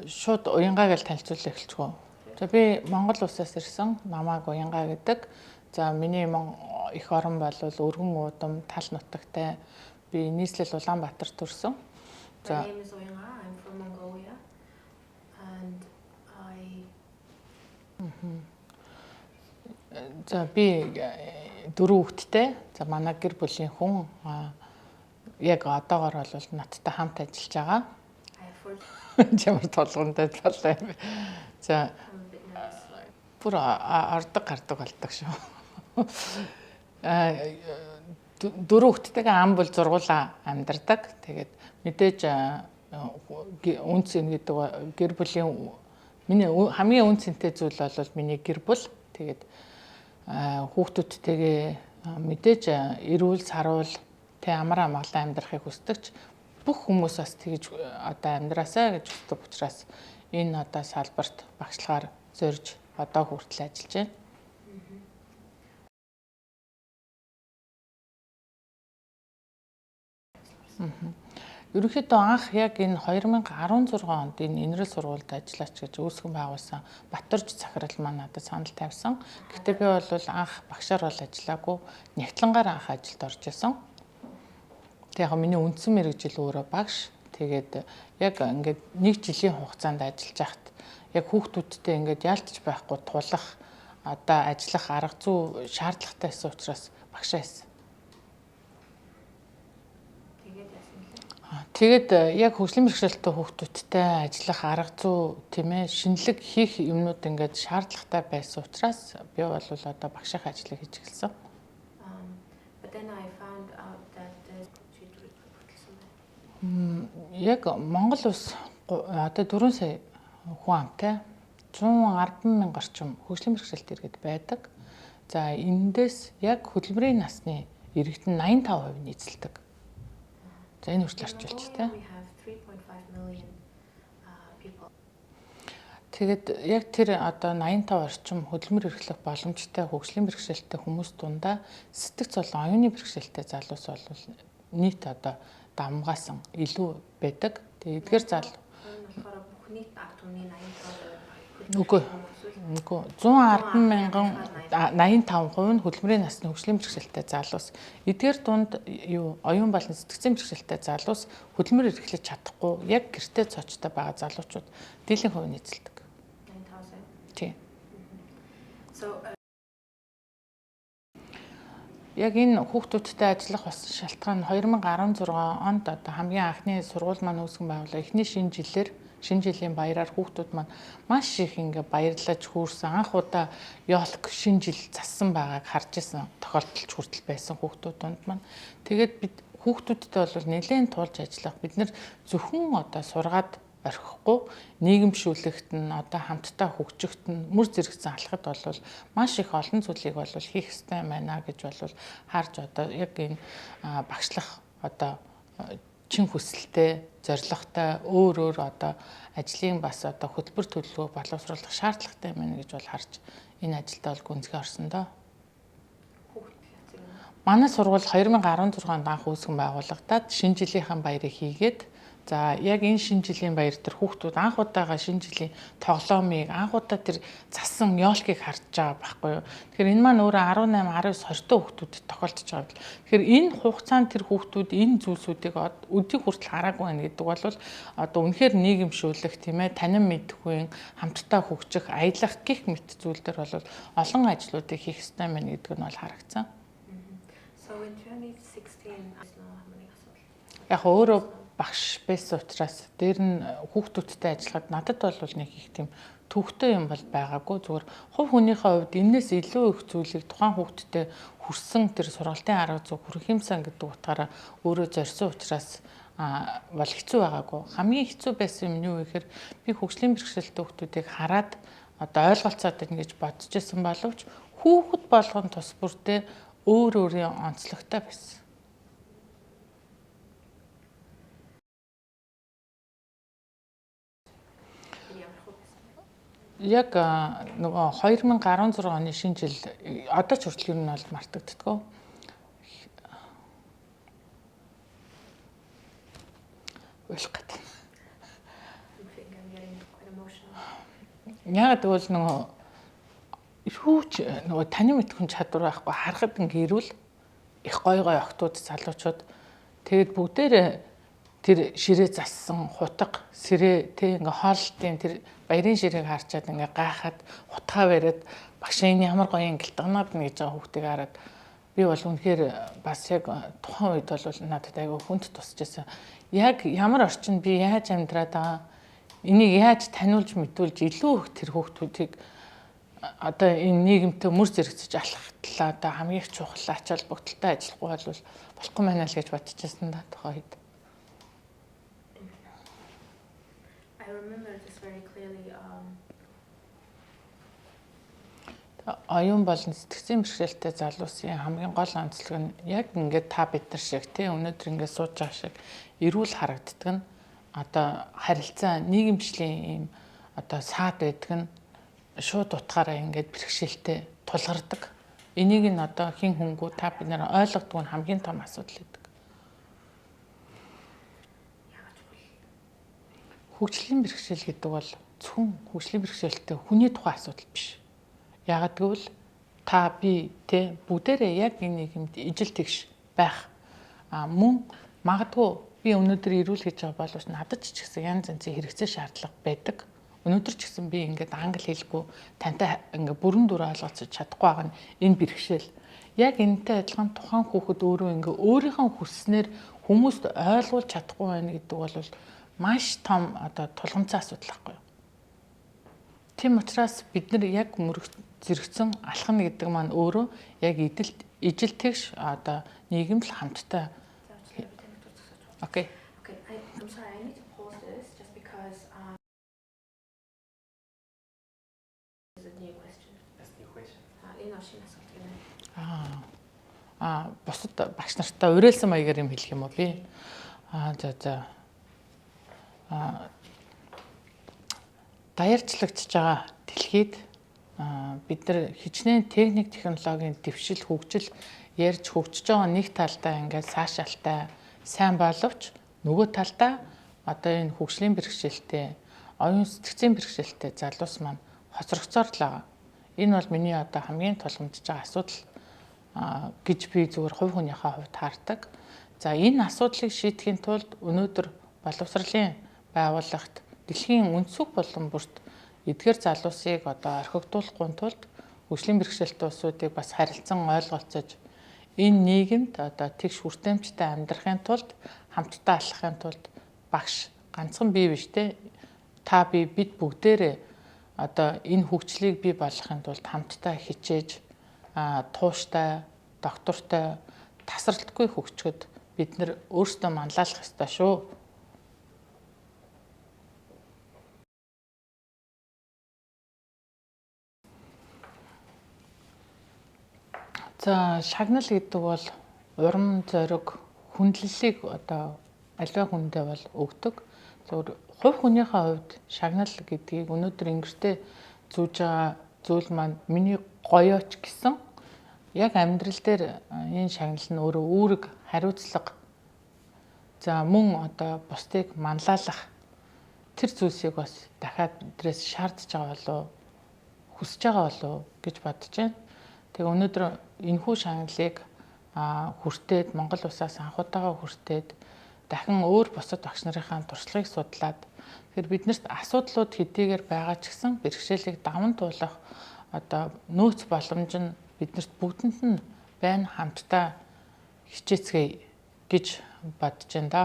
Шууд Уянгаа гэж танилцуулах эхэлчихв. За, би Монгол улсаас ирсэн. Намайг Уянгаа гэдэг. За, миний эх орон бол Өргөн уудам, тал нутагтай. Би нийслэл Улаанбаатар төрсөн. My name is Уянга. I'm from Mongolia. And I За, би дөрвөн хүүхэдтэй. За, манай гэр бүлийн хүн яг одоогор бол надтай хамт ажиллаж байгаа. I have four Ямар толгонтой талаа юм бэ? За, I'm a bit nervous. Бүр ордог гардаг болдог шүү. Дөрвөн хүүхэдтэйгээ ам бол зургуулаа амьдардаг. Тэгээд мэдээж үнэ цэн гэдэг гэр бүлийн миний хамгийн үнэ цэнтэй зүйл бол миний гэр бүл. Тэгээд хүүхдүүдтэйгээ мэдээж эрүүл саруул тэ амар амгалан амьдрахыг хүсдэг ч бүх хүмүүс бас тэгж одоо амьдраасай гэж хүсдэг учраас энэ одоо салбарт багшлахаар зорж одоо хүртэл ажиллаж байна. Ерөнхийдөө анх яг энэ 2016 онд энэ Энэрэл сургуульд ажиллаач гэж үүсгэн байгуулсан Батөрж захирал маань надад санал тавьсан. Гэхдээ би бол анх багшаар бол ажиллаагүй, нягтлангаар анх ажилд орж исэн. Тэг яг миний үндсэн мэргэжил өөрөө багш. Тэгээд яг ингээд нэг жилийн хугацаанд ажиллаж байхад яг хүүхдүүдтэй ингээд яалтч байхгүй тулах одоо ажиллах арга зүй шаардлагатай байсан учраас багшаа хийсэн. Тэгээд яасан гэлээ? Тэгээд яг хөгжлийн бэрхшээлтэй хүүхдүүдтэй ажиллах арга зүй, тийм ээ, шинэлэг хийх юмнууд ингээд шаардлагатай байсан учраас би бол одоо багшийн ажлыг хийж эхэлсэн. But then I found out that the шийдвэр хөтлсөн байна. Яг Монгол улс одоо 4 сая хүн амтай, 110 мянга орчим хөгжлийн бэрхшээлтэй иргэд байдаг. За, эндээс яг хөдөлмөрийн насны иргэд нь 85% нь эзэлдэг. За, энэ хүртэл орчуулчих In тий. Mongolia we have 3.5 million people. Тэгээд яг тэр одоо 85 орчим хөдөлмөр эрхлэх боломжтой хөгжлийн бэрхшээлтэй хүмүүс дундаа сэтгэц болон оюуны бэрхшээлтэй залуус бол нийт одоо давмгаасан илүү байдаг. Тэгээд эдгээр зал Энэ болохоор бүх нийт ард түмний 85% Үгүй. эсвэл Үгүй, 110 мянган 85% нь хөдөлмөрийн насны хөгжлийн бэрхшээлтэй залуус. Эдгээр дунд юу оюун болон сэтгэцийн бэрхшээлтэй залуус, хөдөлмөр эрхлэж чадахгүй яг гэртээ цоочтой байгаа залуучууд дийлэнх хувь нь эзэлдэг. 85 сая. Тийм. So Яг энэ хүүхдүүдтэй ажиллах бас шалтгаан нь 2016 онд одоо хамгийн анхны сургууль маань үүсгэн байгуулаа. Эхний шинэ жилээр, шинэ жилийн баяраар хүүхдүүд маань маш их ингээ баярлаж хүүрсэн. Анх удаа ёлк, шинэ жил зассан байгааг харж исэн тохиолдолч хүртэл байсан хүүхдүүд дунд маань. Тэгээд бид хүүхдүүдтэй бол нэлээд тулж ажиллах. Бид нэр зөвхөн одоо сургаад орхихгүй, нийгэмшүүлэхт нь, одоо хамтдаа хөгжихт нь, мөр зэрэгцэн алхахад бол маш их олон зүйлийг бол хийх ёстой юм байна гэж бол харж одоо яг энэ багшлах одоо чин хүсэлтэй, зорилготой, өөр өөр одоо ажлын бас одоо хөтөлбөр төлөвлөгөө боловсруулах шаардлагатай юм байна гэж бол харж энэ ажилдаа бол гүнзгий орсон доо. Хүүхд яцэг юм. Манай сургууль 2016 онд анх үүсгэн байгуулагдаад шинэ жилийнхаа баярыг хийгээд, за, яг энэ шинэ жилийн баяр дээр хүүхдүүд анх удаага шинэ жилийн тоглоомыг, анх удаа тэр зассан ёлкийг харж байгаа байхгүй юу. Тэгэхээр энэ маань өөрөө 18, 19, 20 хүүхдүүдэд тохиолдож байгаа юм. Тэгэхээр энэ хугацаанд тэр хүүхдүүд энэ зүйлсүүдийг өдийг хүртэл хараагүй байна гэдэг бол одоо үнэхээр нийгэмшүүлэх, тийм ээ, танин мэдхгүй хамтдаа хөгжих, аялах гэх мэт зүйл дээр бол олон ажлуудыг хийх ёстой юм байна гэдэг нь бол харагдсан. So in 2016 нэг асуудал. Яг өөрөө багш байсан учраас дээр нь хүүхдүүдтэй ажиллахад надад бол нэг их тийм төвөгтэй юм бол байгаагүй. Зүгээр хувь хүнийхээ хувьд энэс илүү их зүйлийг тухайн хүүхдтэй хүрсэн тэр сургалтын арга зүй хүрэх юмсан гэдэг утгаараа өөрөө зорьсон учраас бол хэцүү байгаагүй. Хамгийн хэцүү байсан юм нь юу гэхээр би хөгжлийн бэрхшээлтэй хүүхдүүдийг хараад одоо ойлголцоод байна гэж бодож исэн боловч хүүхэд болгон тус бүртээ өөр өөрийн онцлогтой байсан. Тэр ямар хөө байсан бэ? Яг нөгөө 2016 оны шинэ жил одоо ч хүртэл ер нь бол мартагддаггүй. Уйлах гэдэг. I think I'm getting the question. Яагаад гэвэл нөгөө юу ч нөгөө таны мэдхэн чадвар байхгүй харахад ингээ ирүүл их гой гой охтууд залуучууд тэгэд бүгдээрээ тэр ширээ зассан хутга сэрээ тэ ингээ хоолтын тэр баярын ширээг харчаад ингээ гайхаад хутгаа бариад багш энэ ямар гоё ингэлтганаад нэ гэж байгаа хүүхдийг хараад би бол үнэхээр бас яг тухайн үед бол надад айгүй хүнд тусч байсан. Яг ямар орчинд би яаж амьдраад байгаа энийг яаж таниулж мэдүүлж илүү их тэр хүүхдүүдийг одоо энэ нийгэмтэй мөр зэрэгцэж алхах талаа одоо хамгийн их чухал ач холбогдолтой ажиллахгүй бол болохгүй байна л гэж бодчихсон да тухайн үед. I remember this very clearly. Оюун болон сэтгцийн бэрхшээлтэй залуусын хамгийн гол онцлог нь яг ингээд та бид нар шиг тий өнөөдөр ингээд сууж байгаа шиг эрүүл харагддаг нь одоо харилцаа нийгэмшлийн ийм одоо саад байдаг нь шууд утгаараа ингээд бэрхшээлтэй тулгардаг. Энийг нь одоо хэн хүнгүй та бид нар ойлгодог нь хамгийн том асуудал гэдэг. Яагаад чухал? Хөгжлийн бэрхшээл гэдэг бол зөвхөн хөгжлийн бэрхшээлтэй хүний тухай асуудал биш. Яагаад гэвэл та би тэ бүгдээрээ яг энэ нийгэмд ижил тэгш байх. А мөн магадгүй би өнөөдөр эрүүл гэж байгаа боловч надад ч гэсэн янз янзын хэрэгцээ шаардлага байдаг. Өнөөдөр ч гэсэн би ингээд англи хэлгүй тантай ингээд бүрэн дүрээ ойлголцож чадахгүй байгаа нь энэ бэрхшээл. Яг энэтэй адилхан тухайн хүүхэд өөрөө ингээд өөрийнхөө хүсснээр хүмүүст ойлгуулж чадахгүй байна гэдэг бол маш том одоо тулгамцсан асуудал байхгүй юу? Тийм учраас бид нар яг мөрөг зэрэгцэн алхна гэдэг маань өөрөө яг идэл ижил тэгш одоо нийгэмд л хамттай. За уучлаарай, би танд зогсоож байна. Okay. Okay, I'm sorry, I need to pause this just because this is a new question. That's new question. А энэ бол шинэ асуулт гинэ. Аа бусад багш нартаа уриалсан маягаар юм хэлэх юм уу би? Аа за за. Аа даяарчлагдж байгаа дэлхийд бид нар хичнээн техник технологийн дэвшил хөгжил ярьж хөгжиж байгаа нэг талдаа ингээд цаашаалтай сайн боловч нөгөө талдаа одоо энэ хөгжлийн бэрхшээлтэй оюун сэтгцийн бэрхшээлтэй залуус маань хоцрогцоор л байгаа. Энэ бол миний одоо хамгийн тулгамдж байгаа асуудал гэж би зүгээр хувь хүнийхээ хувьд хардаг. За энэ асуудлыг шийдэхин тулд өнөөдөр боловсролын байгууллагт дэлхийн өнцөг болон бүрт эдгээр залуусыг одоо орхигдуулахгүй тулд хөгжлийн бэрхшээлтэй улсуудыг бас харилцан ойлголцож энэ нийгэмд одоо тэгш хүртээмжтэй амьдрахын тулд хамтдаа алхахын тулд багш ганцхан бий биш те та би бид бүгдээрээ одоо энэ хөгжлийг бий болгохын тулд хамтдаа хичээж тууштай, доктортой тасралтгүй хөгжөхөд бид нар өөрсдөө манлайлах ёстой шүү. За шагнал гэдэг бол урам зориг, хүндлэлийг одоо аливаа хүндээ бол өгдөг. Зөвхөн хувь хүнийхээ хувьд шагнал гэдгийг өнөөдөр ингэртээ зүүж байгаа зүйл маань миний гоёоч гэсэн яг амьдрал дээр энэ шагнал нь өөрөө үүрэг, хариуцлага за мөн одоо бусдыг манлайлах тэр зүйлсийг бас дахиад бидрээс шаардж байгаа болов хүсэж байгаа болов гэж бодож байна. Тэгээ өнөөдөр энэхүү шагналыг хүртээд Монгол улсаас анхудаага хүртээд дахин өөр бусад багш нарынхаа туршлагыг судлаад тэгэхээр биднэрт асуудлууд хэдийгээр байгаа ч гэсэн бэрхшээлийг даван туулах одоо нөөц боломж нь биднэрт бүгдэнд нь байна, хамтдаа хичээцгээе гэж бодож байна да.